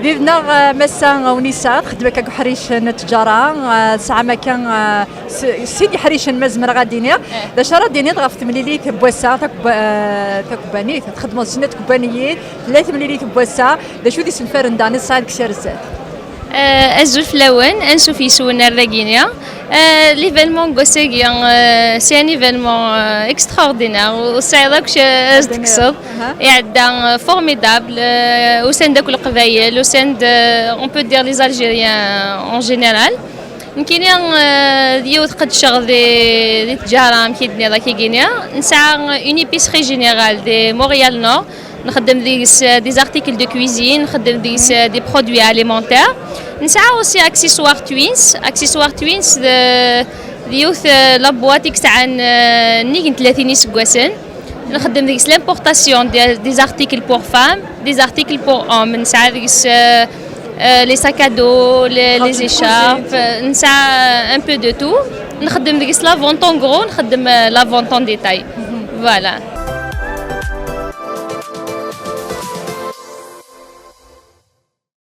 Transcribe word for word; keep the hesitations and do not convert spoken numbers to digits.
Did-neɣ, eh, massa Unisa txeddem akka deg uḥric n ttjara, eh, tesɛam akka, eh, s- sin iḥricen, ma zemreɣ ad d-iniɣ. D acu ara d-tiniḍ ɣef temlilit n wass-a, takubba- eh, takubbanit, txeddmeḍ snat tkubbaniyin, tella temlilit n wass-a, d acu d isenfaren daɣen i tesɛiḍ deg sir zdat? Euh, azul fell-awen, ansuf yes-wen ar dagini. Euh, l'événement n wass-agi, euh, c'est un événement, euh, extraordinaire. Ur tesɛiḍ akk acu ara s-d-tekkseḍ. Iɛedda, euh, formidable. Euh, usan-d akk Leqbayel, usan-d, euh, on peut dire les Algériens, euh, en général. Nekkini, euh, d yiwet qedceɣ di, di tǧara, amek i d-nniḍ akk-agi-ni. Nesɛa une épicerie générale de Montréal Nord. Nxeddem deg-s, euh, des articles de cuisine, nxeddem deg-s, euh, des produits alimentaires. Nesɛa aussi Accessoires Twins. Accessoires Twins d, d yiwet, euh, la boîte i yesɛan, euh, nnig n tlatin iseggasen. Nxeddem deg-s l'importation des, des articles pour femmes, des articles pour hommes. Nesɛa deg-s, euh, euh, les sacs à dos, les, les écharpes, euh, nesɛa un peu de tout. Nxeddem deg-s la vente en gros, nxeddem, euh, la vente en détail. Voilà.